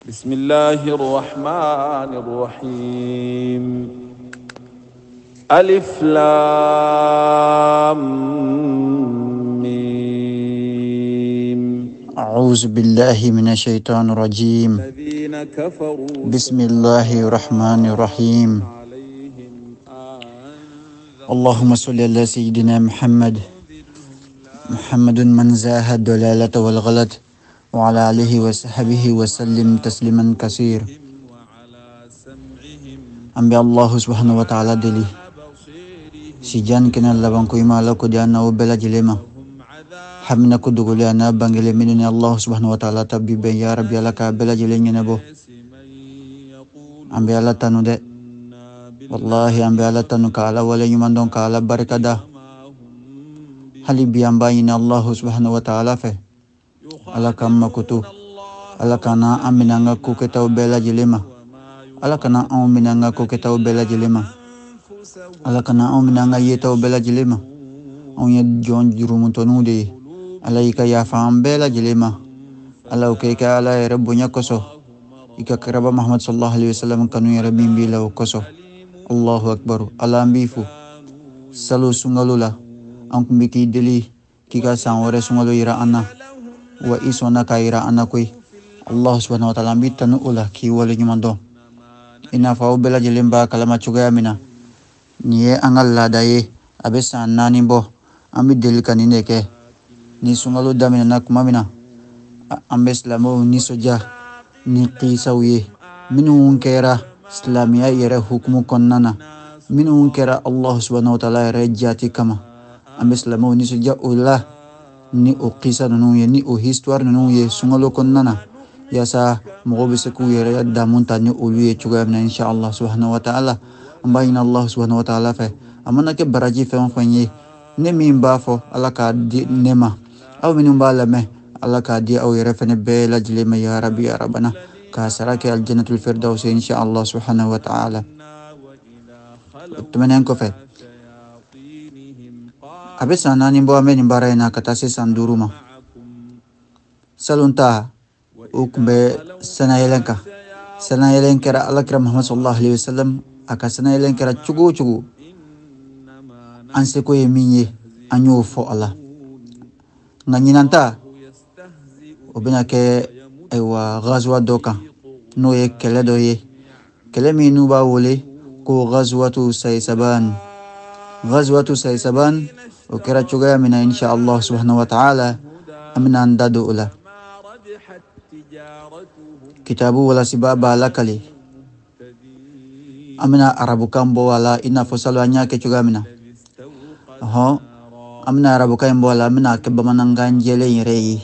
بسم الله الرحمن الرحيم. ألف لام ميم. أعوذ بالله من الشيطان الرجيم. الذين كفروا بسم الله الرحمن الرحيم. عليهم أنذرتهم اللهم صل على سيدنا محمد، محمد من زاهد الضلالة والغلط، وعلى آله وصحبه وسلم تسليما كثيرا. وعلى سمعهم An bɛ Allah subhanahu wa ta'ala deli أبصيرهم sijan kɛnɛ laban ko ima Ala ko di an n'aw bɛɛ lajɛlen ma. هم عذاب Hamina ko dogolen a n'a bangelen minnu ni Allah subhanahu wa ta'ala ta bi bɛn ya Rabbi, Ala k'a bɛɛ lajɛlen ɲɛnabɔ. من يقول An bɛ Ala tanu dɛ, إنا wallahi an bɛ Ala tanu ka Ala wale ɲuman dɔn ka Ala barika da. بما هم Hali bi an b'a ɲini Allah subhanahu wa ta'ala fɛ, Ala k'an makoto, يخادعون الله Ala kana an minɛ an ka ko kɛtaw bɛɛ lajɛlen ma, وما Ala kana anw minɛ an ka ko kɛtaw bɛɛ lajɛlen ma, أنفسهم Ala kana anw minɛ an ka yetaw bɛɛ lajɛlen ma. Anw ye jɔn jurumutɔninw de ye, Ala y'i ka yafa an bɛɛ lajɛlen ma. Ala o kɛ i ka Ala yɛrɛ bonya kosɔn, i ka kiraba Muhammad sallallahu alaihi wasallam kanu yɛrɛ min b'i la o kosɔn. Allahu akbar. Ala an b'i fo. Salo sunkalo la an kun bɛ k'i deli k'i ka san wɛrɛ sunkalo yira an na, wa i sɔnna k'a yira an na koyi. Allah subhanahu wa ta'ala, an b'i tanu o la k'i wale ɲuman dɔn. I n'a fɔ aw bɛɛ lajɛlen b'a kalama cogoya min na, nin ye an ka laada ye, a bɛ san 4 bɔ an bɛ deli ka nin de kɛ. Ni sunkalo daminɛna tuma min na, an bɛ silamɛw nisɔndiya ni kisaw ye minnu kɛra silamɛya yɛrɛ hukumu kɔnɔna na, minnu kɛra Allah subhanahu wa ta'ala yɛrɛ jati kama. An bɛ silamɛw nisɔndiya o la ni o kisa ninnu ye, ni o histoire ninnu ye sunkalo kɔnɔna na, yaasa mɔgɔw bɛ se k'u yɛrɛ damu ta ni olu ye cogoya min na, insha Allah subhanahu wa ta'ala. An b'a ɲini Allah subhanahu wa ta'ala fɛ, a mana kɛ baraji fɛn o fɛn ye, ne min b'a fɔ Ala k'a di ne ma, aw minnu b'a lamɛn Ala k'a di aw yɛrɛ fɛnɛ bɛɛ lajɛlen ma, ya Rabbi ya Rabbana, k'a sara kɛ aljannatul firdaus insha Allah subhanahu wa ta'ala. O tɛmɛnen kɔfɛ, شياطينهم a bɛ san 4 bɔ an bɛ nin baara in na ka taa se san 5 ma. معكم Salon ta o tun bɛ sanayɛlɛn kan. Sanayɛlɛn kɛra Alakira Muhammad sallallahu alaihi wasallam, a ka sanayɛlɛn kɛra cogo o cogo, إنما an seko ye min ye an y'o fɔ a la. Nka ɲinan ta يستهزئ o bɛna kɛ ayiwa gazuwa dɔ kan, n'o ye kɛlɛ dɔ ye, kɛlɛ min n'u b'a wele ko gazuwatu sayisaban. Gazuwatu sayisaban o kɛra cogoya min na, insha Allah subhanahu wa ta'ala, an bɛna an da don o la. ما ربحت تجارتهم Kitabu walasiba b'a lakale, مهتدين an bɛna arabukan bɔ a la i n'a fɔ salo an y'a kɛ cogoya min na. الذي استوقد Ɔhɔn, نارا an bɛna arabukan in bɔ a la, an bɛna a kɛ bamanankan jɛlen yɛrɛ ye,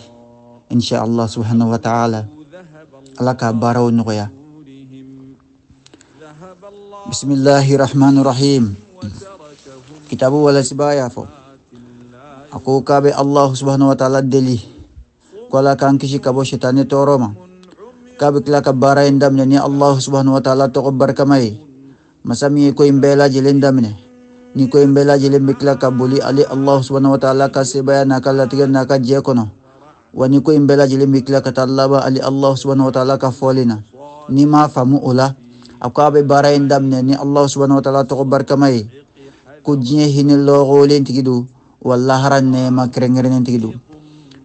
insha Allah subhanahu wa ta'ala. ذهب Ala k'a baaraw nɔgɔya. نورهم ذهب الله Bismillahi rahmani rahim. وتركهم Kitabu walasiba y'a fɔ, لا a ko k'a bɛ Allah subhanahu wa ta'ala deli ko Ala k'an kisi ka bɔ sitanɛ tɔɔrɔ ma, k'a bɛ tila ka baara in daminɛ ni Allah subhanahu wa ta'ala tɔgɔ barikama ye, masa min ye ko in bɛɛ lajɛlen daminɛ, ni ko in bɛɛ lajɛlen bɛ tila ka boli ale Allah subhanahu wa ta'ala ka sebaya n'a ka latigɛ n'a ka jɛ kɔnɔ, wa ni ko in bɛɛ lajɛlen bɛ tila ka taa laban ale Allah subhanahu wa ta'ala ka fɔlen na. N'i m'a faamu o la, a ko a bɛ baara in daminɛ ni Allah subhanahu wa ta'ala tɔgɔ barikama ye, ko diɲɛ hinɛ lɔgɔlen tigi don, wa lahara nɛɛma kɛrɛnkɛrɛnnen tigi don.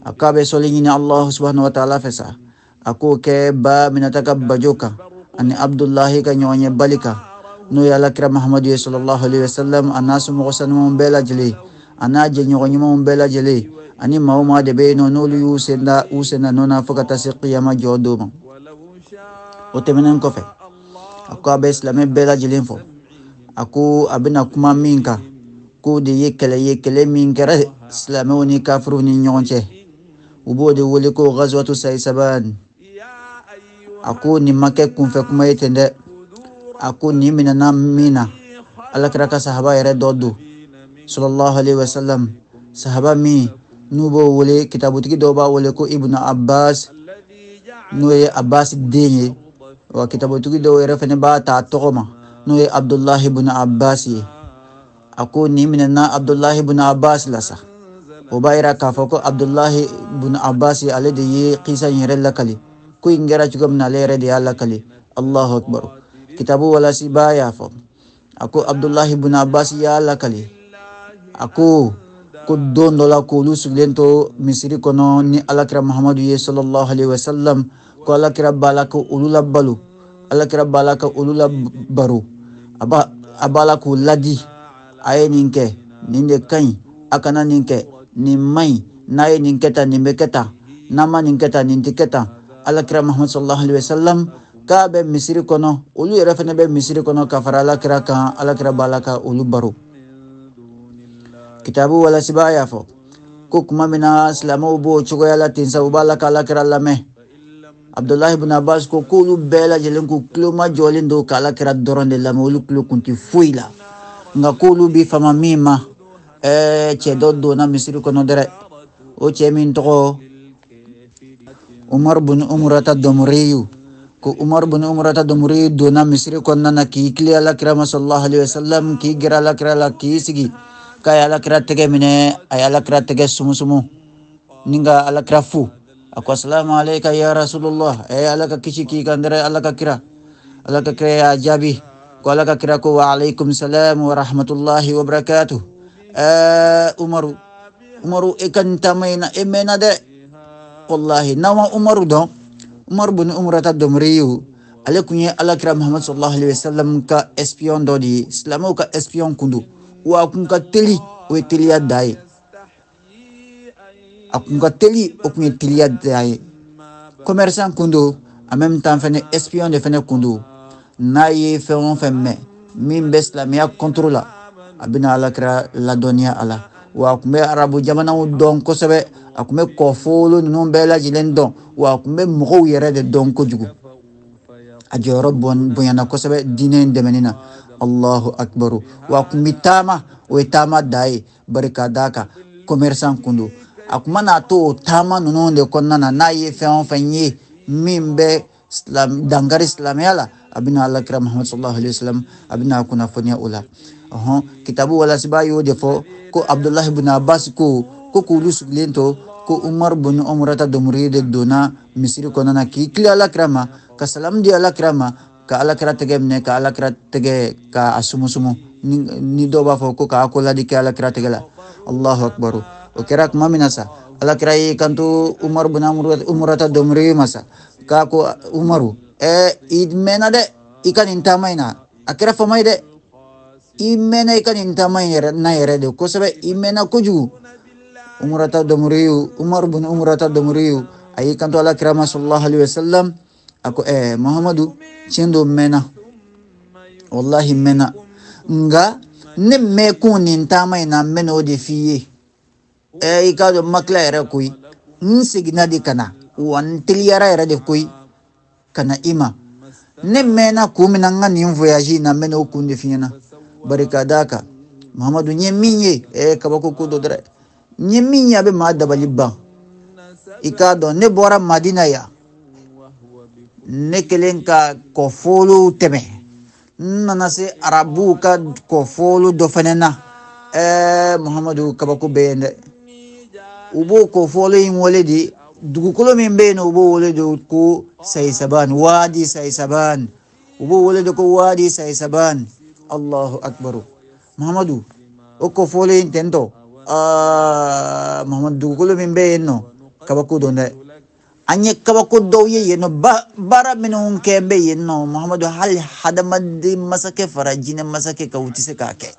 A k'a bɛ sɔli ɲini Allah subhanahu wa ta'ala fɛ sa, a k'o kɛ ba minata ka bajo kan ani Abdullahi ka ɲɔgɔn ye bali kan, n'o ye Alakira Muhammadu ye sallallahu alaihi wasallam, a n'a somɔgɔ sanumanw bɛɛ lajɛlen, a n'a jɛɲɔgɔn ɲumanw bɛɛ lajɛlen, ani maa o maa de bɛ yen nɔ n'olu y'u sen da u sen na nɔ na fo ka taa se kiyama jɔ don ma. ولو شاء O tɛmɛnen kɔfɛ, a ko a bɛ silamɛ bɛɛ lajɛlen fɔ, a ko a bɛna kuma min kan, k'o de ye kɛlɛ ye, kɛlɛ min kɛra silamɛw ni kafiriw ni ɲɔgɔn cɛ, u b'o de wele ko gazuwatu sayisaban. يا أيها A ko nin ma kɛ kunfɛ kuma ye ten dɛ, a ko nin minɛna min na, Alakira ka sahaba yɛrɛ dɔ don sallallahu alaihi wasallam, sahaba min n'u b'o wele, kitabutigi dɔw b'a wele ko Ibnu Abbas, الذي جعل n'o ye Abbas den ye, wa kitabutigi dɔw yɛrɛ fɛnɛ b'a ta a tɔgɔ ma, n'o ye Abdullahi ibn Abbas ye. A ko nin minɛna Abdullahi ibn Abbas la sa, o b'a yira k'a fɔ ko Abdullahi ibn Abbas ale de ye kisa in yɛrɛ lakali, Ko in kɛra cogo min na, ale yɛrɛ de y'a lakale. Allahu akbar. Kitabu walasiba y'a fɔ, a ko Abdulahi bun Abbas y'a lakale, a ko ko don dɔ la, k'olu sigilen to misiri kɔnɔ ni Alakira Muhamadu ye sallallahu alaihi wasallam, ko Alakira b'a la ka olu labalo, Alakira b'a la ka olu labaro, a b'a la k'u ladi: a ye nin kɛ, nin de ka ɲi, a kana nin kɛ, nin man ɲi, n'a ye nin kɛ tan, nin bɛ kɛ tan, n'a ma nin kɛ tan, nin tɛ kɛ tan. Alakira Muhamadu sallallahu alaihi wasallam k'a bɛ misiri kɔnɔ, olu yɛrɛ fana bɛ misiri kɔnɔ ka fara Alakira kan, Alakira b'a la ka olu baro. Kitabu walasiba y'a fɔ ko kuma min na silamɛw b'o cogoya la ten sa, u b'a la ka Alakira lamɛn, Abdulahi ibn Abbas ko k'olu bɛɛ lajɛlen k'u tulo majɔlen don ka Alakira dɔrɔn de lamɛn, olu tulo kun tɛ foyi la. Nka k'olu bi fama min ma, cɛ dɔ donna misiri kɔnɔ dɛrɛ, o cɛ min tɔgɔ Umar bin Umrata Domriyu. Ko Umar bin Umrata Domriyu donna misiri kɔnɔna na k'i tile Alakira ma sallallahu alaihi wasallam, k'i gɛrɛ Alakira la, k'i sigi, k'a ye Alakira tɛgɛ minɛ, a ye Alakira tɛgɛ sumusumu ni ka Alakira fo. A ko: asalamu alayka ya Rasulullah, Ala ka kisi k'i kan dɛrɛ, Ala ka kira. Ala ka kira y'a jaabi ko, Ala ka kira ko: wa alaykum salam wa rahmatullahi wa barakatuh. Umaru, Umaru, e ka nin taama in na, e mɛnna dɛ. Wallahi, n'aw ma Umaru dɔn, Umaru bin Umrata Domriyu, ale kun ye Alakira Muhammad sallallahu alaihi wasallam ka espion dɔ de ye, silamɛw ka espion kun don. Wa a kun ka teli, o ye teliya da ye, a kun ka teli, o kun ye teliya da ye. Commerçant kun don, en même temps fɛnɛ espion de fɛnɛ kun don. N'a ye fɛn o fɛn mɛn min bɛ silamɛya contre la, a bɛna Alakira ladɔnniya a la. Wa a kun bɛ arabu jamanaw dɔn kosɛbɛ, a kun bɛ kɔfolo ninnu bɛɛ lajɛlen dɔn, wa a kun bɛ mɔgɔw yɛrɛ de dɔn kojugu. A jɔyɔrɔ bonyana kosɛbɛ diinɛ in dɛmɛni na. Allahu akbaru. Wa a kun bɛ taama, o ye taama da ye, barika d'a kan commerçant kun don. A kun mana to o taama ninnu de kɔnɔna na, n'a ye fɛn o fɛn ye min bɛ dankari silamɛya la, a bɛna Alakira Muhammad sallallahu alaihi wasallam, a bɛna kunnafoniya o la. Ɔhɔn, kitabu walasiba y'o de fɔ ko Abdulahi bin Abbas ko k'olu sigilen to, ko Umar bin Umrata Domuri de donna misiri kɔnɔna na k'i tile Alakira ma, ka salamu di Alakira ma, ka Alakira tɛgɛ minɛ, ka Alakira tɛgɛ ka a sumusumu, ni dɔw b'a fɔ ko k'a ko ladi kɛ Alakira tɛgɛ la. Allahu akbar. O kɛra tuma min na sa, Alakira y'i kanto Umar bin Umrata Domuri ma sa, k'a ko: Umaru, i mɛnna dɛ, i ka nin taama in na, a kɛra fama ye dɛ, i mɛnna i ka nin taama in yɛrɛ na yɛrɛ de kosɛbɛ, i mɛnna kojugu. Umrata Domuriyu, Umar bin Umrata Domuriyu, a y'i kanto Alakira ma sallallahu alaihi wasallam, a ko: Muhammadu, tiɲɛ don, mɛnna, wallahi mɛnna, nka ne mɛn kun nin taama in na, n bɛna o de f'i ye. I k'a dɔn, ma tila yɛrɛ koyi, n seginna de ka na, wa n teliyara yɛrɛ de koyi ka na i ma. Ne mɛnna kun min na n ka nin voyage in na, n bɛna o kun de f'i ɲɛna. Bari ka d'a kan, Muhamadu, n ye min ye, kabako ko dɔ dɛ, n ye min ye, a bɛ maa dabali ban. I k'a dɔn, ne bɔra Madina yan, ne kelen ka kɔfolo tɛmɛ, n nana se arabuw ka kɔfolo dɔ fɛnɛ na. Muhamadu, kabako bɛ yen dɛ. U b'o kɔfolo in wele de, dugukolo min bɛ yen nɔ, u b'o wele de ko Sayisaban, Wadi Sayisaban, u b'o wele de ko Wadi Sayisaban. Allahu akbar. Muhamadu, o kɔfolo in tentɔ, Muhamadu, dugukolo min bɛ yen nɔ, kabako don dɛ. An ye kabako dɔw ye yen nɔ, baara minnu kɛ bɛ yen nɔ, Muhamadu, hali hadamaden masakɛ fara jinɛ masakɛ kan, u tɛ se k'a kɛ.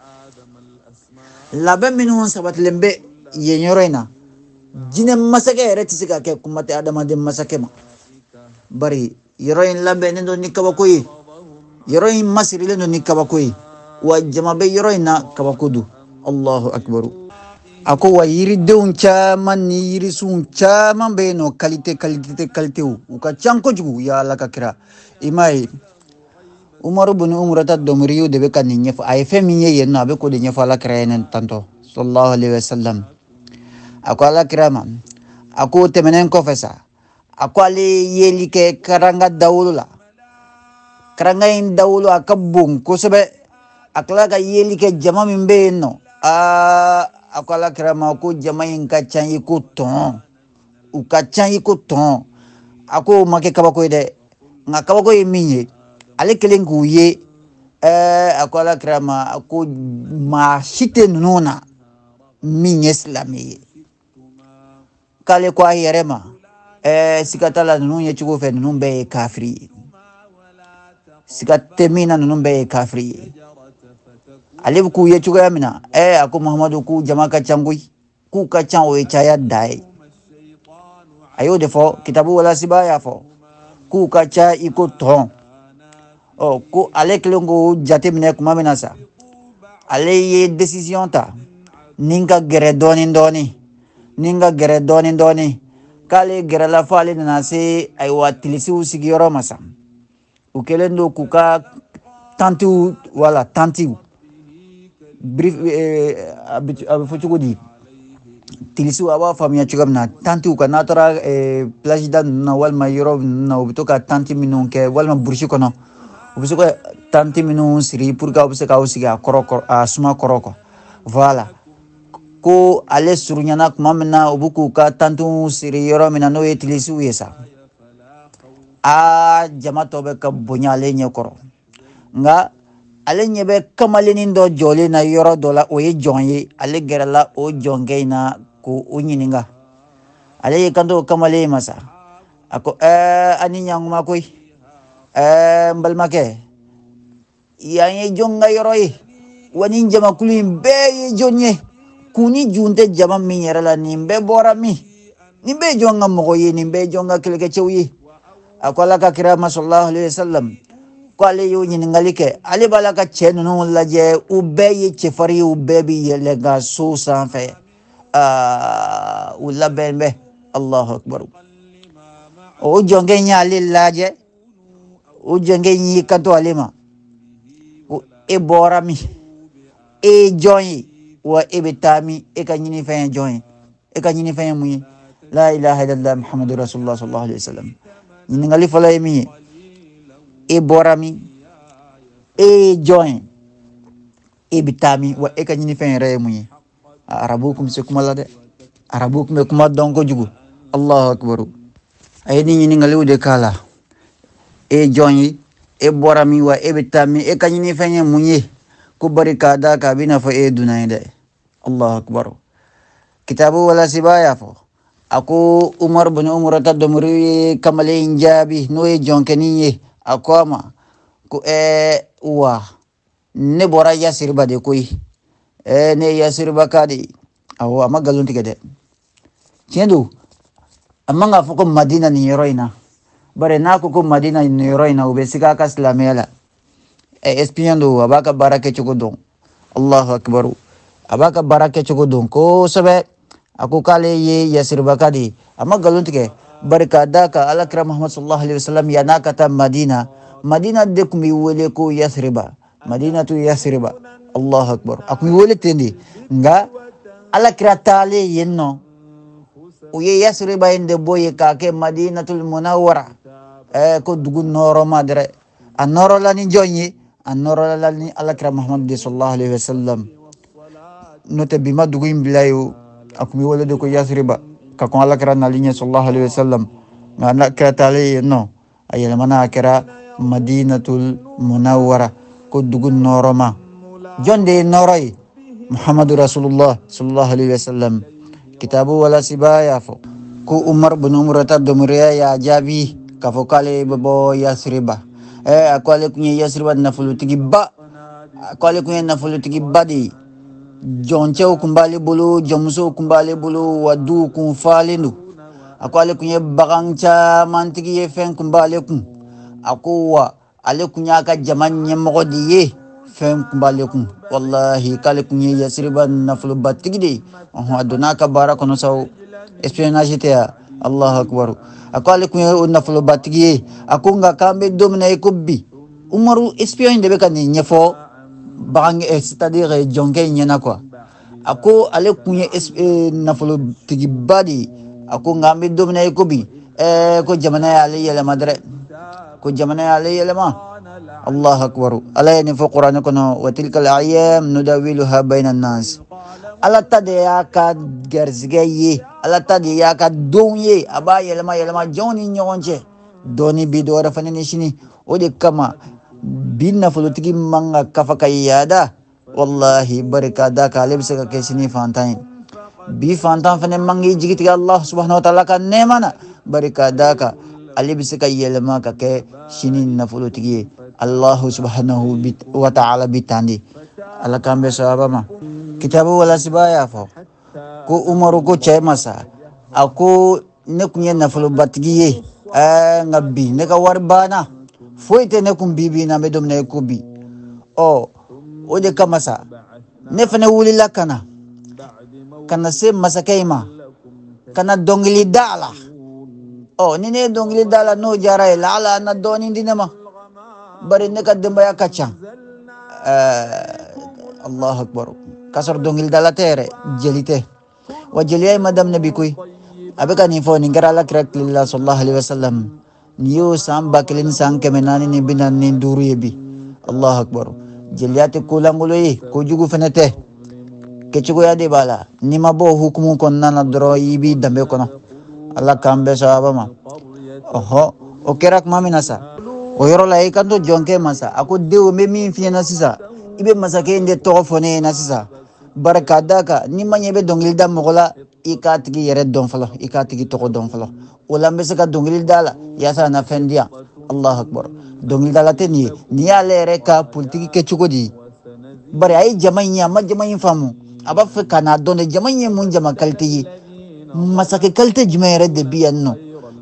Labɛn minnu sabatilen bɛ yen yɔrɔ in na, jinɛ masakɛ yɛrɛ tɛ se k'a kɛ, kuma tɛ hadamaden masakɛ ma. Bari yɔrɔ in labɛnnen don ni kabako ye, yɔrɔ in masirilen don ni kabako ye, wa jama bɛ yɔrɔ in na, kabako don. Allahu akbaru. A ko wa yiridenw caman ni yirisunw caman bɛ yen nɔ, qualité qualité qualité, u ka ca kojugu. Ya Ala ka kira, i m'a ye, Umaru bin Umurata Domuriyu de bɛ ka nin ɲɛfɔ. A ye fɛn min ye yen nɔ, a bɛ k'o de ɲɛfɔ Ala kira ye tantɔ sallallahu alaihi wasallam. A ko Ala kira ma, a ko o tɛmɛnen kɔfɛ sa, a ko ale ye yeli kɛ karanga dawolo la. Karanga in dawolo, a ka bon kosɛbɛ. A tila ka yeli kɛ jama min bɛ yen nɔ, aa, a ko Ala kira ma ko jama in ka ca i ko tɔn, u ka ca i ko tɔn. A ko o ma kɛ kabako ye dɛ, nka kabako ye min ye, ale kelen k'u ye, a ko ala kira ma, a ko maa si tɛ ninnu na min ye silamɛ ye. K'ale ko a yɛrɛ ma, siga t'a la ninnu ye cogo fɛ, ninnu bɛɛ ye kafiri ye, siga tɛ min na, ninnu bɛɛ ye kafiri ye. Ale bɛ k'u ye cogoya min na, a ko Muhamadu k'u jama ka ca koyi, k'u ka ca, o ye caya da ye. A y'o de fɔ, kitabu walasiba y'a fɔ k'u ka ca i ko tɔn. Ɔ ko ale kelen k'o jateminɛ tuma min na sa, ale ye décision ta ni ka gɛrɛ dɔɔni dɔɔni, ni ka gɛrɛ dɔɔni dɔɔni, k'ale gɛrɛla fo ale nana se ayiwa tilisiw sigiyɔrɔ ma sa. U kɛlen don k'u ka tantiw, wala tantiw, a bɛ fɔ cogo di, tilisiw a b'a faamuya cogo min na, tantiw ka n'a taara plage da ninnu na walima yɔrɔ ninnu na, u bɛ to ka tanti minnu kɛ, walima burusi kɔnɔ u bɛ se ka tanti minnu siri pour que aw bɛ se k'aw sigi a kɔrɔ, a suma kɔrɔ quoi. Voilà, ko ale surunyana tuma min na, u bɛ k'u ka tantiw siri yɔrɔ min na, n'o ye tilisiw ye sa, aa jama tɔ bɛ ka bonya ale ɲɛ kɔrɔ. Nka ale ɲɛ bɛ kamalennin dɔ jɔlen na yɔrɔ dɔ la, o ye jɔn ye. Ale gɛrɛla o jɔnkɛ in na k'o ɲininka. Ale y'i kanto o kamalen in ma sa, a ko a ni ɲankuma koyi, n balimakɛ, yan ye jɔn ka yɔrɔ ye, wa nin jamakulu in bɛɛ ye jɔn ye? Kun ni jun tɛ jama min yɛrɛ la, nin bɛɛ bɔra min? Nin bɛɛ ye jɔn ka mɔgɔ ye? Nin bɛɛ ye jɔn ka kɛlɛkɛcɛw ye? A ko ala ka kira ma sallallahu alaihi wasallam, ko ale y'o ɲininkali kɛ, ale b'a la ka cɛ ninnu lajɛ, u bɛɛ ye cɛfarin ye, u bɛɛ bɛ yɛlɛn ka so sanfɛ, u labɛn bɛ. Allahu akbar. O jɔnkɛ in y'ale lajɛ, o jɔnkɛ in y'i kanto ale ma ko e bɔra min, e ye jɔn ye, wa e bɛ taa min, e ka ɲinifɛn ye jɔn ye, e ka ɲinifɛn ye mun ye? La ilaha illallah muhammadu rasulullah sallallahu alaihi wasallam. Ɲininkali fɔlɔ ye min ye, e bɔra min, e ye jɔn ye, e bɛ taa min, wa e ka ɲinifɛn yɛrɛ ye mun ye? Arabuw tun bɛ se kuma la dɛ, arabuw tun bɛ kuma dɔn kojugu. Allahu akbar. A ye nin ɲininkaliw de k'a la, e ye jɔn ye, e bɔra min, wa e bɛ taa min, e ka ɲinifɛn ye mun ye? Ko bari k'a d'a kan a b'i n'a fɔ e ye dunan ye dɛ. Allahu akbar. Kitabu walasiba y'a fɔ, a ko Umar bin Umurata Domori ye kamalen in jaabi, n'o ye jɔnkɛnin ye, a ko a ma ko wa ne bɔra Yasiriba de koyi, ne ye Yasiriba ka de ye. Awɔ, a ma nkalon tigɛ dɛ, tiɲɛ don. A man k'a fɔ ko Madina nin yɔrɔ in na, bari n'a ko ko Madina nin yɔrɔ in na, u bɛ siga a ka silamɛya la. Espion don, a b'a ka baara kɛcogo dɔn. Allahu akbar. A b'a ka baara kɛcogo dɔn kosɛbɛ. A ko k'ale ye Yasiribaka de ye, a ma nkalon tigɛ, bari k'a d'a kan alakira Muhammad sallallahu alaihi wasallam yann'a ka taa Madina, Madina de tun bɛ wele ko Yasiriba, Madina tu Yasiriba. Allahu akbar. A tun bɛ wele ten de, nka alakira taalen yen nɔ, u ye Yasiriba in de bɔ yen k'a kɛ Madinatul Munawwara, ko dugu nɔɔrɔma dɛrɛ. A nɔɔrɔla ni jɔn ye? A nɔɔrɔla ni alakira Muhammad de sallallahu alaihi wasallam. N'o tɛ bi ma dugu in bila ye o, a tun bɛ wele de ko Yasiriba ka kɔn alakira nali ɲɛ sallallahu alaihi wasallam. Nka alakira taalen yen nɔ, a yɛlɛmana a kɛra Madinatul Munawwara, ko dugu nɔɔrɔma. Jɔn de ye nɔɔrɔ ye? Muhammadu Rasulullah sallallahu alaihi wasallam. Kitabu walasiba y'a fɔ ko Umar bin Umurata Domoriya y'a jaabi k'a fɔ k'ale bɛ bɔ Yasiriba. A ko ale tun ye Yasiriba nafolotigiba, a ko ale tun ye nafolotigiba de ye. Jɔncɛw tun b'ale bolo, jɔnmusow tun b'ale bolo, wa duw kun falen don. A ko ale tun ye bagan camantigi ye, fɛn tun b'ale kun. A ko wa ale tun y'a ka jama ɲɛmɔgɔ de ye, fɛn tun b'ale kun. Walahi k'ale tun ye Yasiriba nafolobatigi de ye. A donna a ka baara kɔnɔ sa, o espionnage tɛ ya. Allahu akbar. A ko ale tun ye o nafolobatigi ye. A ko nka k'an bɛ don min na i ko bi, Umaru espion in de bɛ ka nin ɲɛfɔ bagan, c'est-à-dire jɔnkɛ in ɲɛna quoi. A ko ale tun ye nafolotigiba de ye. A ko nka an bɛ don min na i ko bi, ko jamana y'ale yɛlɛma dɛrɛ, ko jamana y'ale yɛlɛma. Allahu akbar. Ala ye nin fɔ Kuranɛ kɔnɔ, wa tilka al-ayyam nudawiluha bayna an-nas. Ala ta de y'a ka garizigɛ ye, Ala ta de y'a ka don ye, a b'a yɛlɛma yɛlɛma jɔnw ni ɲɔgɔn cɛ. Dɔɔni bi, dɔ wɛrɛ fana ni sini. O de kama bi nafolotigi man ka kafa ka yaada, wallahi, barika da kan ale bɛ se ka kɛ sini fantan ye. Bi fantan fana man k'i jigi tigɛ Allah subhanahu wa ta'ala ka nɛɛma na, barika da kan ale bɛ se ka yɛlɛma ka kɛ sini nafolotigi ye. Allah subhanahu wa ta'ala bi tan de. Ala k'an bɛn sawaba ma. Kitabu walasiba y'a fɔ ko Umaru ko cɛ ma sa, a ko ne kun ye nafolobatigi ye, ɛɛ nka bi ne ka wari banna, foyi tɛ ne kun bi bi in na, n bɛ don min na i ko bi. Ɔ o de kama sa ne fana wulila ka na ka na se masakɛ in ma, ka na dɔnkili da a la. Ɔ ni ne ye dɔnkili da a la, n'o diyara ye, laala a na dɔɔnin di ne ma, bari ne ka denbaya ka ca. Ɛɛ Allahu akbar, k'a sɔrɔ dɔnkilidala tɛ yɛrɛ, jeli tɛ. Wa jeliya in ma daminɛ bi koyi. A bɛ ka nin fɔ, nin kɛra Ala kira tile la sallallahu alaihi wasallam. Nin y'o san 1445 ye bi. Allahu akbar. Jeliya tɛ ko lankolon ye, kojugu fɛnɛ tɛ, kɛcogoya de b'a la. N'i ma bɔ o hukumu kɔnɔna na dɔrɔn, i b'i danbe kɔnɔ. Ala k'an bɛɛ sababa ma. Ɔhɔ, o kɛra tuma min na sa, o yɔrɔ la i kanto jɔnkɛ ma sa, a ko denw, n bɛ min f'i ɲɛna sisan, i bɛ masakɛ in de tɔgɔ fɔ ne ɲɛna sisan. Barika da kan n'i ma ɲɛ i bɛ dɔnkili da mɔgɔ la, i k'a tigi yɛrɛ dɔn fɔlɔ, i k'a tigi tɔgɔ dɔn fɔlɔ. O la n bɛ se ka dɔnkili da la yaasa a na fɛn di yan. Allahu akbar. Dɔnkilidala tɛ nin ye, nin y'ale yɛrɛ ka politiki kɛcogo de ye. Bari a ye jama in ye, a ma jama in faamu, a b'a fɛ ka n'a dɔn de jama in ye mun jama kalite ye, masakɛ kalite jumɛn yɛrɛ de bi yan nɔ,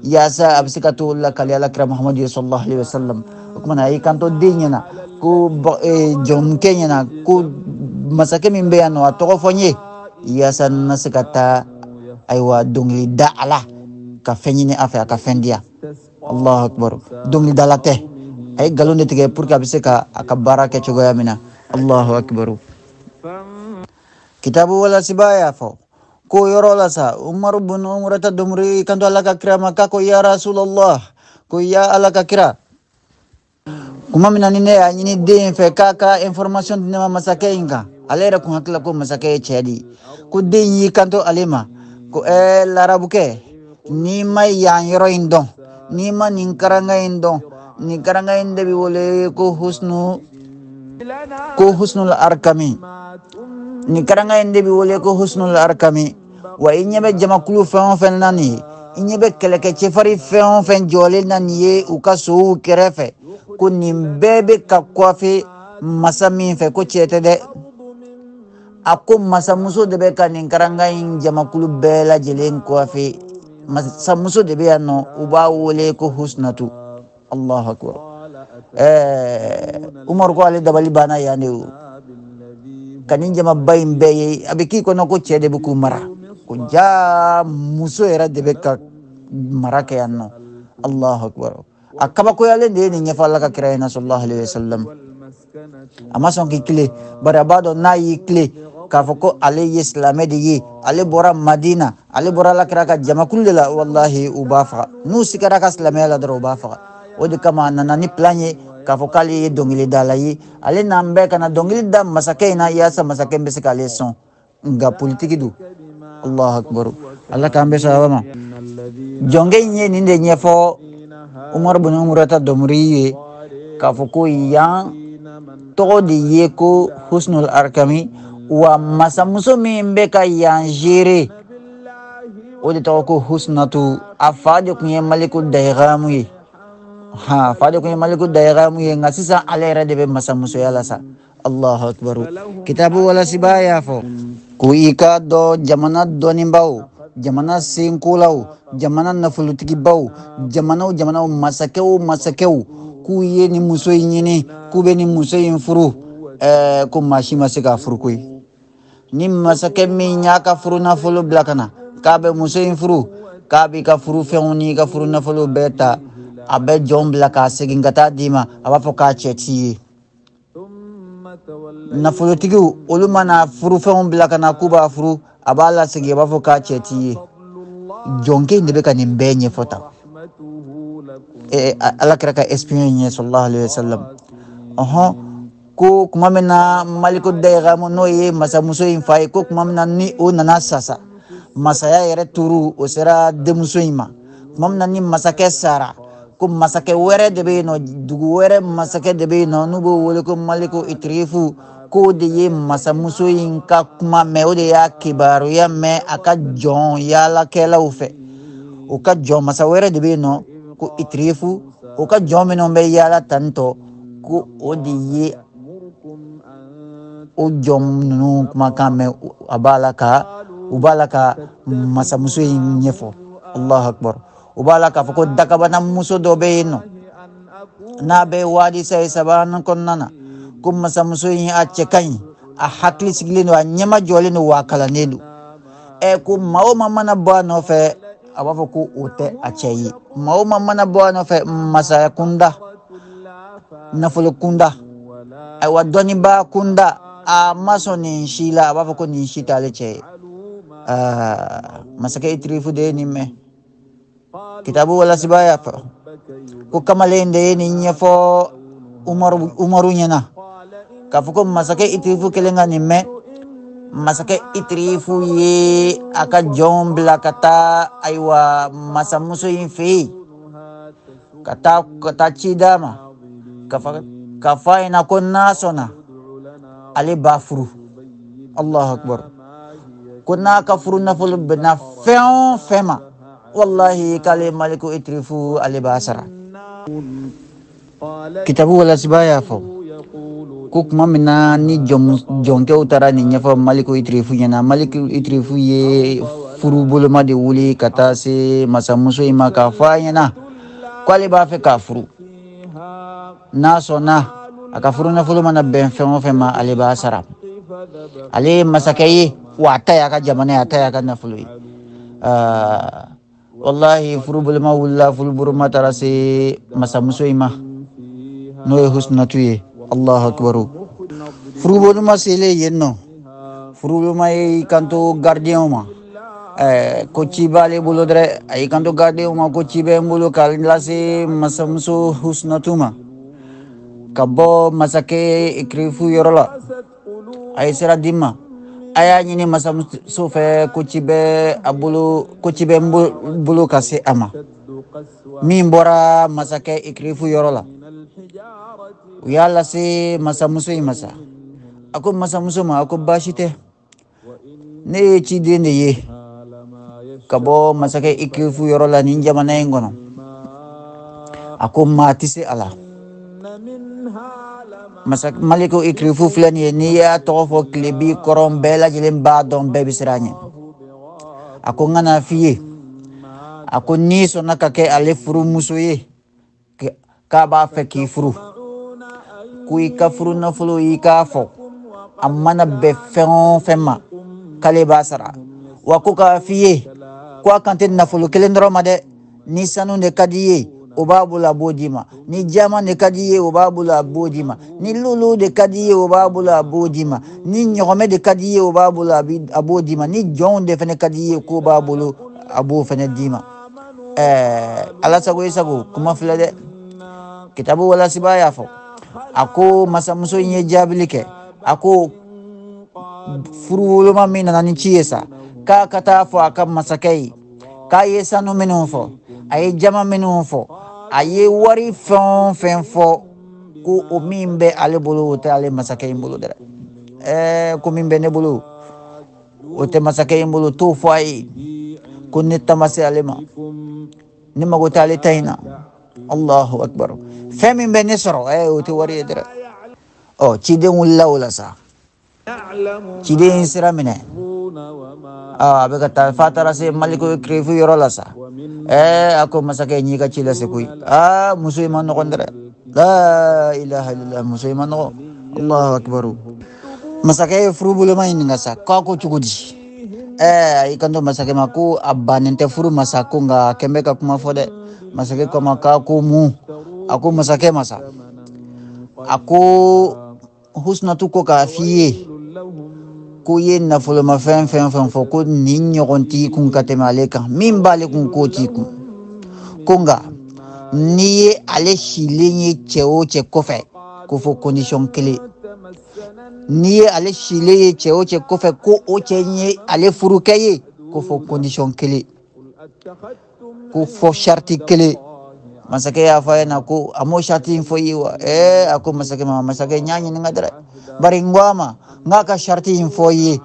yaasa a bɛ se ka t'o lakali Ala kira Muhamadu ye sallallahu alaihi wasallam. O kumana a y'i kanto den ɲɛna ko jɔnkɛ ɲɛna ko masakɛ min bɛ yan nɔ, a tɔgɔ fɔ n ye yaasa n na se ka taa ayiwa dɔnkili da a la ka fɛn ɲini a fɛ, a ka fɛn di yan. Allahu akbar. Dɔnkilidala tɛ, a ye nkalon de tigɛ pour que a bɛ se ka a ka baara kɛ cogoya min na. Allahu akbar. Kitabu walasiba y'a fɔ ko yɔrɔ la sa, Umaru bun Umrata Domri kanto Ala ka kira ma k'a ko ya Rasulallah, ko ya Ala ka kira, kuma min na ni ne y'a ɲini den in fɛ k'a ka information di ne ma masakɛ in kan, ale yɛrɛ kun hakili la ko masakɛ ye cɛ de ye, ko den y'i kanto ale ma ko ɛɛ larabukɛ, n'i ma yan yɔrɔ in dɔn, n'i ma nin karanga in dɔn, nin karanga in de bɛ wele ko husnu, ko husnul arkami, nin karanga in de bɛ wele ko husnul arkami. Wa i ɲɛ bɛ jamakulu fɛn o fɛn na nin ye, i ɲɛ bɛ kɛlɛkɛ cɛfarin fɛn o fɛn jɔlen na nin ye u ka sow kɛrɛfɛ, ko nin bɛɛ bɛ ka coiffer masa min fɛ, ko cɛ tɛ dɛ. A ko masamuso de bɛ ka nin karanga in jamakulu bɛɛ lajɛlen coiffer, masamuso de bɛ yan nɔ, u b'a wele ko Husnatu. Allahu akbar. Ɛɛ Umaru ko ale dabali banna yan de o, ka nin jamaba in bɛɛ ye, a bɛ k'i kɔnɔ ko cɛ de bɛ k'u mara, ko jaa muso yɛrɛ de bɛ ka mara kɛ yan nɔ. Allahu akbar. A kabakoyalen de ye nin ɲɛfɔ Ala ka kira ɲɛna sallallahu alaihi wasallam. A ma sɔn k'i tile, bari a b'a dɔn n'a y'i tile k'a fɔ ko ale ye silamɛ de ye, ale bɔra Madina, ale bɔra Ala kira ka jamakulu de la, wallahi u b'a faga. N'u sigara ka silamɛya la dɔrɔn, u b'a faga. O de kama a nana ni plan ye k'a fɔ k'ale ye dɔnkilidala ye, ale n'an bɛɛ ka na dɔnkili da masakɛ in na yaasa masakɛ in bɛ se k'ale sɔn. Nka politiki don. Allahu akbar. Ala k'an bɛɛ sababa ma. Jɔnkɛ in ye nin de ɲɛfɔ Umaru bin Umurata Domri ye k'a fɔ ko yan tɔgɔ de ye ko Husnul Arkami, wa masamuso min bɛ ka yan gérer, o de tɔgɔ ko Husnatu. A fa de tun ye Maliku Daygamu ye, ha, a fa de tun ye Maliku Daygamu ye, nka sisan ale yɛrɛ de bɛ masamusoya la sa. Allahu akbar. Kitabu walasiba y'a fɔ ko i k'a dɔn jamana dɔnnibaw, jamana senkolaw, jamana nafolotigibaw, jamanaw jamanaw masakɛw masakɛw, k'u ye nin muso in ɲini, k'u bɛ nin muso in furu, ɛɛ ko maa si ma se k'a furu koyi. Ni masakɛ min y'a ka furu nafolo bila ka na k'a bɛ muso in furu, k'a b'i ka furu fɛnw n'i ka furu nafolo bɛɛ ta, a bɛ jɔn bila k'a segin ka taa d'i ma, a b'a fɔ k'a cɛ t'i ye. Nafolotigiw olu mana furufɛnw bila ka na k'u b'a furu, a b'a lasegin, a b'a fɔ k'a cɛ t'i ye. Jɔnkɛ in de bɛ ka nin bɛɛ ɲɛfɔ tan Ala kɛra ka espion in ye sallallahu alaihi wasallam. Ɔhɔn, Ko tuma min na Maliku Dayiramu, n'o ye masamuso in fa ye, ko tuma min na ni o nana sasa, masaya yɛrɛ turu o sera denmuso in ma. Tuma min na ni masakɛ sara, ko masakɛ wɛrɛ de bɛ yen nɔ, dugu wɛrɛ masakɛ de bɛ yen nɔ, n'u b'o wele ko Maliku Itirifu, k'o de ye masamuso in ka kuma mɛn, o de y'a kibaruya mɛn a ka jɔn yaalakɛlaw fɛ. O ka jɔn masa wɛrɛ de bɛ yen nɔ ko Itirifu, o ka jɔn minnu bɛ yaala tantɔ, ko o de ye o jɔn ninnu kumakan mɛn, a b'a la ka u b'a la ka masamuso in ɲɛfɔ. Allahu akbar. U b'a la k'a fɔ ko dakabana muso dɔ bɛ yen nɔ, n'a bɛ waadi sayi sabanan kɔnɔna na, ko masamuso in a cɛ ka ɲi, a hakili sigilen don, a ɲɛma jɔlen don, wa a kalannen don. Ko maa o maa mana bɔ a nɔfɛ, a b'a fɔ ko o tɛ a cɛ ye. Maa o maa mana bɔ a nɔfɛ, masaya kunda, nafolo kunda, ayiwa dɔnnibaa kunda, a ma sɔn nin si la, a b'a fɔ ko nin si t'ale cɛ ye. Masakɛ Itirifu de ye nin mɛn. Kitabu walasiba y'a fɔ ko kamalen de ye nin ɲɛfɔ Umaru ɲɛna, k'a fɔ ko masakɛ Itirifu kelen ka nin mɛn. Masakɛ Itirifu ye a ka jɔnw bila ka taa ayiwa masamuso in fɛ yen, ka taa ci d'a ma, k'a fɔ a ɲɛna ko n'a sɔnna ale b'a furu. Allahu akbar. Ko n'a ka furu nafolo bɛnna fɛn o fɛn ma, wallahi k'ale Maliku Itirifu ale b'a sara. Kitabu walasiba y'a fɔ ko tuma min na ni jɔnkɛw taara nin ɲɛfɔ Maliku Itirifu ɲɛna, Maliku Itirifu ye furu boloma de wuli ka taa se masamuso in ma, k'a fɔ a ɲɛna k'ale b'a fɛ k'a furu, n'a sɔnna a ka furu nafolo mana bɛn fɛn o fɛn ma, ale b'a sara. Ale ye masakɛ ye, wa a ta y'a ka jamana ye, a ta y'a ka nafolo ye. Wallahi furu boloma wulila, furu boloma taara se masamuso in ma, n'o ye Husnatu ye. Allahu akbar. Furu boloma selen yen nɔ, furu boloma y'i kanto gardien ma, ko ci b'ale bolo dɛ. A y'i kanto gardien ma ko ci bɛ n bolo k'a lase masamuso Husnatu ma, ka bɔ masakɛ Itirifu yɔrɔ la. A ye sira di n ma, a y'a ɲini masamuso fɛ ko ci bɛ a bolo, ko ci bɛ n bolo ka se a ma, min bɔra masakɛ Itirifu yɔrɔ la. U y'a lase masamuso in ma sa. A ko masamuso ma, a ko baasi tɛ, ne ye ciden de ye ka bɔ masakɛ Itirifu yɔrɔ la nin jamana in kɔnɔ. A ko maa tɛ se a la. Maliku Itirifu filɛ nin ye, n'i y'a tɔgɔ fɔ tile bi kɔrɔn bɛɛ lajɛlen b'a dɔn, bɛɛ bɛ siran a ɲɛ. A ko n ka n'a f'i ye, a ko n'i sɔnna ka kɛ ale furumuso ye, k'a b'a fɛ k'i furu, ko i ka furu nafolo i k'a fɔ, a mana bɛn fɛn o fɛn ma, k'ale b'a sara. Wa ko k'a f'i ye ko a kan tɛ nafolo kelen dɔrɔn ma dɛ, ni sanu de ka di i ye, o b'a bolo a b'o d'i ma, ni diamant de ka di i ye, o b'a bolo a b'o d'i ma, ni lulu de ka di i ye, o b'a bolo a b'o d'i ma, ni ɲɔgɔmɛ de ka di i ye, o b'a bolo a b'o d'i ma, ni jɔnw de fana ka di i ye, k'o b'a bolo a b'o fana d'i ma. Ala sago i sago, kuma filɛ dɛ. Kitabu walasiba y'a fɔ, a ko masamuso in ye jaabili kɛ, a ko furu woloma min nana ni ci ye sa, k'a ka taa fɔ a ka masakɛ ye k'a ye sanu minnu fɔ, a ye jama minnu fɔ, a ye wari fɛn o fɛn fɔ, ko o min bɛ ale bolo o tɛ ale masakɛ in bolo dɛ. Ko min bɛ ne bolo o tɛ masakɛ in bolo, t'o fɔ a ye, ko ne ta ma se ale ma, ne mago t'ale ta in na. Allahu akbar. Fɛn min bɛ ne sɔrɔ, o tɛ wari ye dɛ. Ciden wulila o la sa, ciden in sira minɛ, a bɛ ka taa f'a taara se Maliku Itirifu yɔrɔ la sa. A ko masakɛ n y'i ka ci lase koyi. Muso in ma nɔgɔn dɛ. La ilaha illallah, muso in ma nɔgɔn. Allahu akbar. Masakɛ ye furu boloma ɲininka sa, k'a ko cogo di? A y'i kanto masakɛ ma ko a bannen tɛ furu ma sa, ko nka a kɛn bɛ ka kuma fɔ dɛ. Masakɛ ko a ma k'a ko mun? A ko masakɛ ma sa, a ko Husnatu ko k'a f'i ye ko i ye nafolomafɛn fɛn fɛn fɔ, ko nin ɲɔgɔn t'i kun ka tɛmɛ ale kan, min b'ale kun k'o t'i kun, ko nka n'i ye ale silen ye cɛ o cɛ kɔfɛ, ko fo condition kelen. N'i ye ale silen ye cɛ o cɛ kɔfɛ, ko o cɛ in ye ale furukɛ ye, ko fɔ condition kelen, ko fɔ sariti kelen. Masakɛ y'a fɔ a ɲɛna ko a m'o sariti in fɔ i ye wa? A ko masakɛ ma, masakɛ, n y'a ɲininka dɛ, bari n ko a ma n k'a ka sariti in fɔ i ye,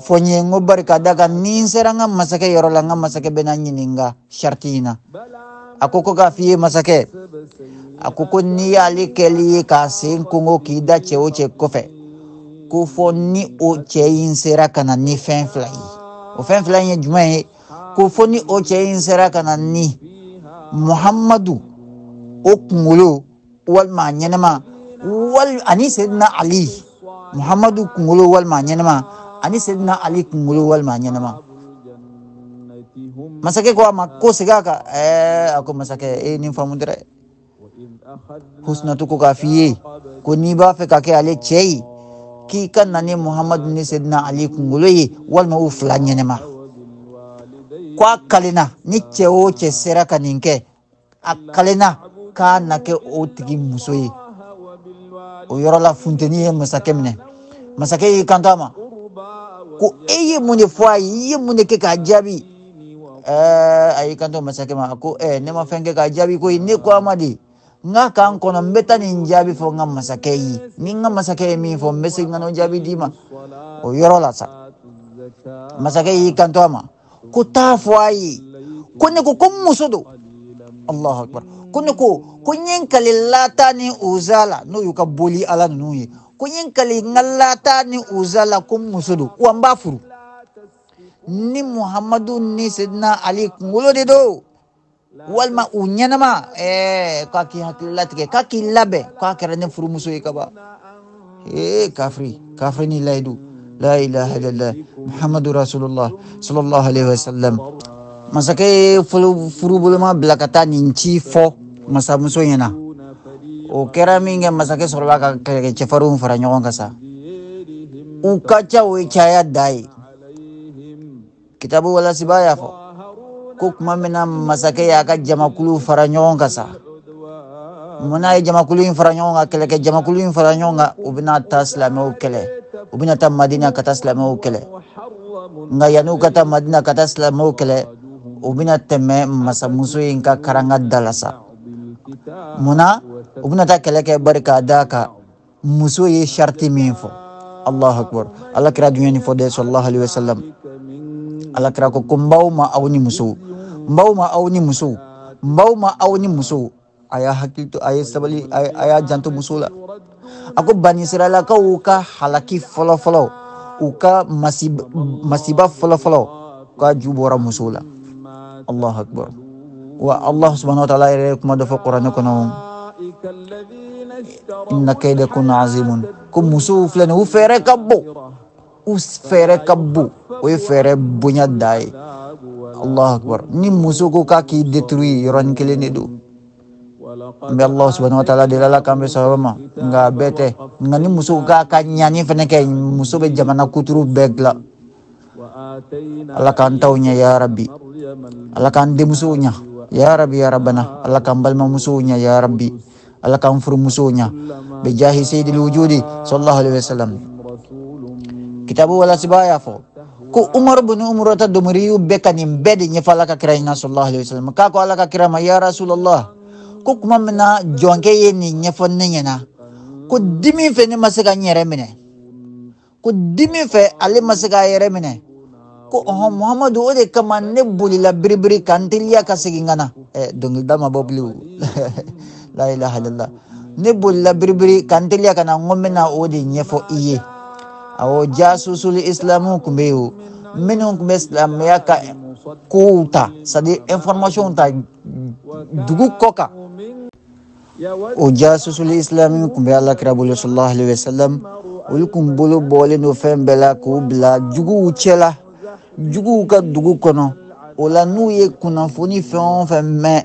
fɔ n ye. N ko bari ka da kan, ni n sera n ka masakɛ yɔrɔ la, n ka masakɛ bɛna n ɲininka sariti in na. A ko ko k'a f'i ye masakɛ, a ko ko n'i y'ale kɛli ye k'a sen kongo k'i da cɛ o cɛ kɔfɛ, ko fɔ ni o cɛ in sera ka na ni fɛn fila ye. O fɛn fila in ye jumɛn ye? Ko fɔ ni o cɛ in sera ka na ni Muhammadu o kunkolo walima a ɲɛnɛma, wali ani Seydina Ali, Muhammadu kunkolo walima a ɲɛnɛma, ani Seydina Ali kunkolo walima a ɲɛnɛma. Masakɛ ko a ma ko segin a kan. A ko masakɛ, e ye nin faamu dɛ. Husnatu ko k'a f'i ye ko n'i b'a fɛ ka kɛ ale cɛ ye, k'i ka na ni Muhammadu ni Seydina Ali kunkolo ye walima u fila ɲɛnɛma. Ko a kalenna, ni cɛ o cɛ sera ka nin kɛ, a kalenna k'a na kɛ o tigi muso ye. O yɔrɔ la, funteni ye masakɛ minɛ. Masakɛ y'i kanto a ma ko e ye mun de fɔ a ye? I ye mun de kɛ k'a jaabi? A y'i kanto masakɛ ma, a ko ne ma fɛn kɛ k'a jaabi koyi. Ne ko a ma de, n ka kan kɔnɔ, n bɛ taa nin jaabi fɔ n ka masakɛ ye. Ni n ka masakɛ ye min fɔ, n bɛ segin ka n'o jaabi d'i ma. O yɔrɔ la sa, masakɛ y'i kanto a ma ko taa fɔ a ye ko ne ko ko n muso don. Allahu akbar. Ko ne ko ko n ye n kale Lata ni Uza la, n'o y'u ka boli ala ninnu ye, ko n ye n kale n ka Lata ni Uza la ko n muso don, wa n b'a furu ni Muhammadu ni Seydina Ali kunkolo de don walima u ɲɛnama. K'a k'i hakili latigɛ, k'a k'i labɛn, k'a kɛra ne furumuso ye kaban. Kafiri, kafiri ni layidu. La ilaha illallah Muhammadu rasulullah sallallahu alaihi wasallam. Masakɛ ye furuboloma bila ka taa nin ci fɔ masamuso ɲɛna. O kɛra min kɛ, masakɛ sɔrɔla ka kɛlɛkɛ cɛfarinw fara ɲɔgɔn kan sa. U ka ca, o ye caya da ye. Kitabu walasiba y'a fɔ ko tuma min na masakɛ y'a ka jamakulu fara ɲɔgɔn kan sa, munna ye jamakulu in fara ɲɔgɔn kan, kɛlɛkɛ jamakulu in fara ɲɔgɔn kan? U bɛna taa silamɛw kɛlɛ, u bɛna taa Madina ka taa silamɛw kɛlɛ. Nka yan'u ka taa Madina ka taa silamɛw kɛlɛ, u bɛna tɛmɛ masamuso in ka karanga da la sa. Munna u bɛna taa kɛlɛ kɛ? Bari k'a d'a kan, muso ye sariti min fɔ. Allahu akbar. Ala kira dun ye nin fɔ dɛ, sallallahu alaihi wasallam. Ala kira ko ko n b'aw ma aw ni musow, n b'aw ma aw ni musow, n b'aw ma aw ni musow, a y'a hakili to, a ye sabali, a y'a janto musow la. A ko banisiralakaw ka halaki fɔlɔ-fɔlɔ, u ka masiba fɔlɔ-fɔlɔ, k'a ju bɔra musow la. Allahu akbar. Wa Allah subhanahu wa ta'ala yɛrɛ ye kuma dɔ fɔ kuranɛ kɔnɔ: inna kaydakunna azimun. Ko musow filɛ nin, u fɛɛrɛ ka bon, u fɛɛrɛ ka bon, o ye fɛɛrɛ bonya da ye. Allahu akbar. Ni muso ko k'a k'i détruire, yɔrɔnin kelen de don. N bɛ Allah subhanahu wa ta'ala deli, Ala k'an bɛ sababa ma. Nka a bɛɛ tɛ. Nka ni muso k'a ka ɲani fɛnɛ kɛ, muso bɛ jamana kuturu bɛɛ dilan. Ala k'an taw ɲɛ ya rabbi. Ala k'an denmusow ɲɛ ya rabbi ya rabbana. Ala k'an balimamusow ɲɛ ya rabbi. Ala k'an furumusow ɲɛ bijahi sayyidil wujudi sallallahu alaihi wasallam. Kitabu walasiba y'a fɔ ko Umar bin Umrata Domiriyu bɛɛ ka nin bɛɛ de ɲɛfɔ Ala ka kira ɲɛna sallallahu alaihi wasallam. K'a ko Ala ka kira ma: ya rasulallah, ko kuma min na jɔnkɛ ye nin ɲɛfɔ ne ɲɛna, ko dimi fɛ ne ma se ka n yɛrɛ minɛ, ko dimi fɛ ale ma se k'a yɛrɛ minɛ. Ko ɔhɔn Muhamadu, o de kama ne bolila biribiri ka n teliya ka segin ka na. Dɔnkilida ma bɔ bilen o. La ilaha illallah. Ne bolila biribiri ka n teliya ka na, n ko n bɛna o de ɲɛfɔ i ye. Awɔ, jasusul islamu tun bɛ yen o, minnu tun bɛ silamɛya ka kow ta, c'est à dire information ta dugu kɔ kan. O jasusul islami tun bɛ Ala kira bolo sallallahu alaihi wasallam. Olu kun bolo bɔlen don fɛn bɛɛ la k'u bila juguw cɛla, juguw ka dugu kɔnɔ. O la, n'u ye kunnafoni fɛn o fɛn mɛn,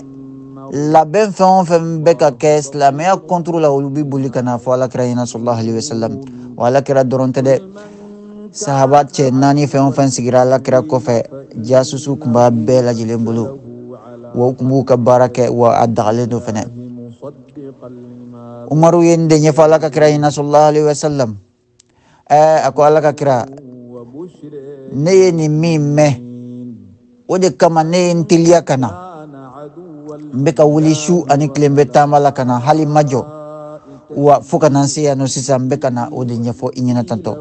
labɛn fɛn o fɛn bɛ ka kɛ silamɛya contre la, olu bɛ boli ka na fɔ Ala kira ɲɛna sallallahu alaihi wasallam. Wa Ala kira dɔrɔn tɛ dɛ, sahaba cɛ naani fɛn o fɛn sigira Ala kira kɔfɛ, jasusu tun b'a bɛɛ lajɛlen bolo. Wa u tun b'u ka baara kɛ, wa a dagalen don fɛnɛ. Umaru ye nin de ɲɛfɔ Ala ka kira ɲɛna sallallahu alaihi wasallam. A ko Ala ka kira, ne ye nin min mɛn, o de kama ne ye n teliya ka na. N bɛ ka wuli su ani tile, n bɛ taama la ka na, hali ma jɔ wa fo ka na n se yan nɔ sisan. N bɛ ka na o de ɲɛfɔ i ɲɛna tantɔ.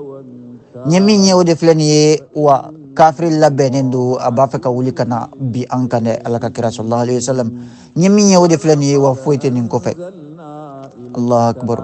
N ye min ye, o de filɛ nin ye. Wa kafiri labɛnnen don, a b'a fɛ ka wuli ka na bi an kan dɛ. Ala ka kira sallallahu alaihi wasallam, n ye min ye, o de filɛ nin ye, wa foyi tɛ nin kɔfɛ. Allahu akbar.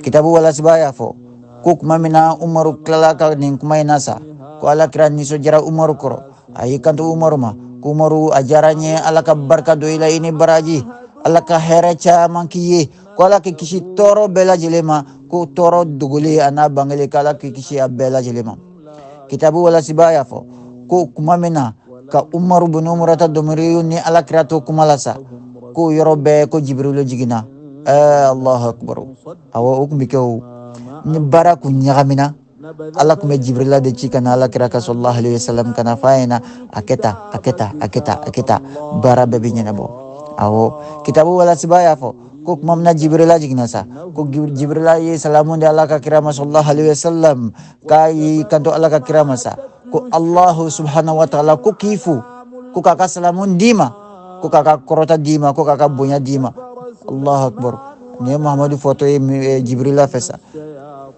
Kitabu walasiba y'a fɔ ko tuma min na Umaru tilala ka nin kuma in na sa, ko Ala kira nisɔndiyara Umaru kɔrɔ. A y'i kanto Umaru ma ko Umaru, a diyara n ye, Ala ka barika don i la, i ni baraji, Ala ka hɛrɛ caman k'i ye, ko Ala k'i kisi tɔɔrɔ bɛɛ lajɛlen ma, ko tɔɔrɔ dogolen a n'a bangelen, ko Ala k'i kisi a bɛɛ lajɛlen ma. Kitabu walasiba y'a fɔ ko tuma min na ka Umaru bin Umurata Domiri ni Ala kira to kuma la sa, ko yɔrɔ bɛɛ ko Jibirilu jiginna. Allahu akbar. Awɔ, o tun bɛ kɛ o ni baara kun ɲagamina, Ala tun bɛ Jibirila de ci ka na Ala kira ka sallallahu alaihi wasallam, ka na f'a ɲɛna a kɛ tan, a kɛ tan, a kɛ tan, a kɛ tan, baara bɛɛ bɛ ɲɛnabɔ. Awɔ, kitabu walasiba y'a fɔ ko tuma min na Jibirila jiginna sa, ko Jibirila ye salamu di Ala ka kira ma sallallahu alaihi wasallam, k'a y'i kanto Ala ka kira ma sa ko Allahu subhanahu wa ta'ala ko k'i fo, ko k'a ka salamu d'i ma, ko k'a ka kɔrɔta d'i ma, ko k'a ka bonya d'i ma. Allahu akbar. Nin ye Muhamadu fɔtɔ ye Jibirila fɛ sa.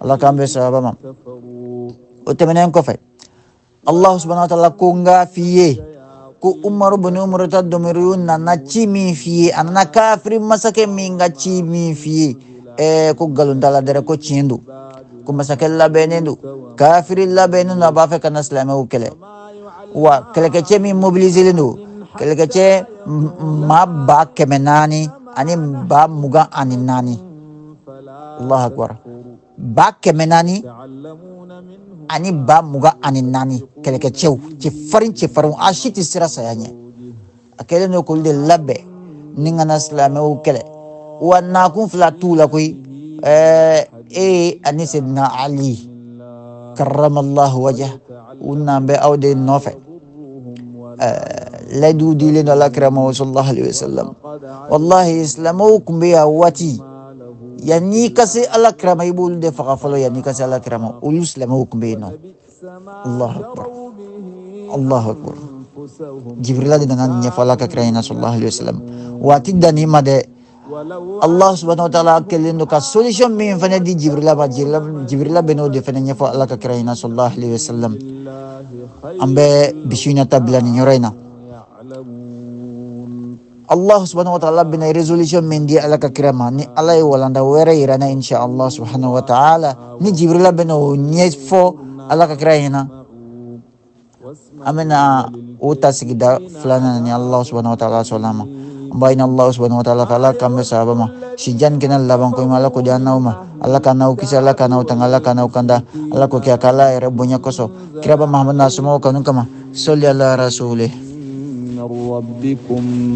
Ala k'an bɛn sababa ma. O tɛmɛnen kɔfɛ, Allah subhanahu wa ta'ala ko n k'a f'i ye ko Umaru bin Umurata Domiriyu nana ci min f'i ye, a nana kafiri masakɛ min ka ci min f'i ye, ko nkalon t'a la dɛrɛ, ko tiɲɛ don, ko masakɛ labɛnnen don, kafiri labɛnnen don, a b'a fɛ ka na silamɛw kɛlɛ. Wa kɛlɛkɛcɛ min mobiliselen don, kɛlɛkɛcɛ maa 400 000 ani 24,000. Allahu akbar. 400 000 ani 24,000 kɛlɛkɛcɛw, cɛfarin cɛfarinw, a si tɛ siran saya ɲɛ. A kɛlen don k'olu de labɛn ni ka na silamɛw kɛlɛ. Wa nakun fila t'u la koyi, e ani Sedina Ali karramallahu wajah, u nan bɛ aw de nɔfɛ. Layidu dilen don Ala kira ma sallallahu alaihi wasallam. Wallahi, silamɛw tun bɛ yan waati, yanni ka se Ala kira ma, i b'olu de faga fɔlɔ yanni ka se Ala kira ma. Olu silamɛw tun bɛ yen nɔ. Allahu akbar, Allahu akbar. Jibrila de nana nin ɲɛfɔ Ala ka kira ɲɛna sallallahu alaihi wasallam. Waati danni ma dɛ, Allah subhanahu wa ta'ala kɛlen don ka solution min fana di Jibrila ma, Jibrila bɛ n'o de fana ɲɛfɔ Ala ka kira ɲɛna sallallahu alaihi wasallam. An bɛ bisu in ta bila nin yɔrɔ in na. Allah subhanahu wa ta'ala bɛna résolution min di Ala ka kira ma, ni Ala ye walanda wɛrɛ yira na, insha Allah subhanahu wa ta'ala, ni Jibrila bɛna o ɲɛfɔ Ala ka kira ɲɛna, an bɛna o ta sigida filanan ni Allah subhanahu wa ta'ala sɔnna ma. An b'a ɲini Allah subhanahu wa ta'ala fɛ, Ala k'an bɛn sababa ma. Sijan kɛnɛ laban ko ɲuman, Ala k'o di an n'aw ma. Ala k'an n'aw kisi, Ala k'an n'aw tanga, Ala k'an n'aw kanda. Ala k'o kɛ a ka Ala yɛrɛ bonya kosɔn, kiraba Mahamadu n'a somɔgɔw kanu kama. Sɔli ala rasulih. ربكم.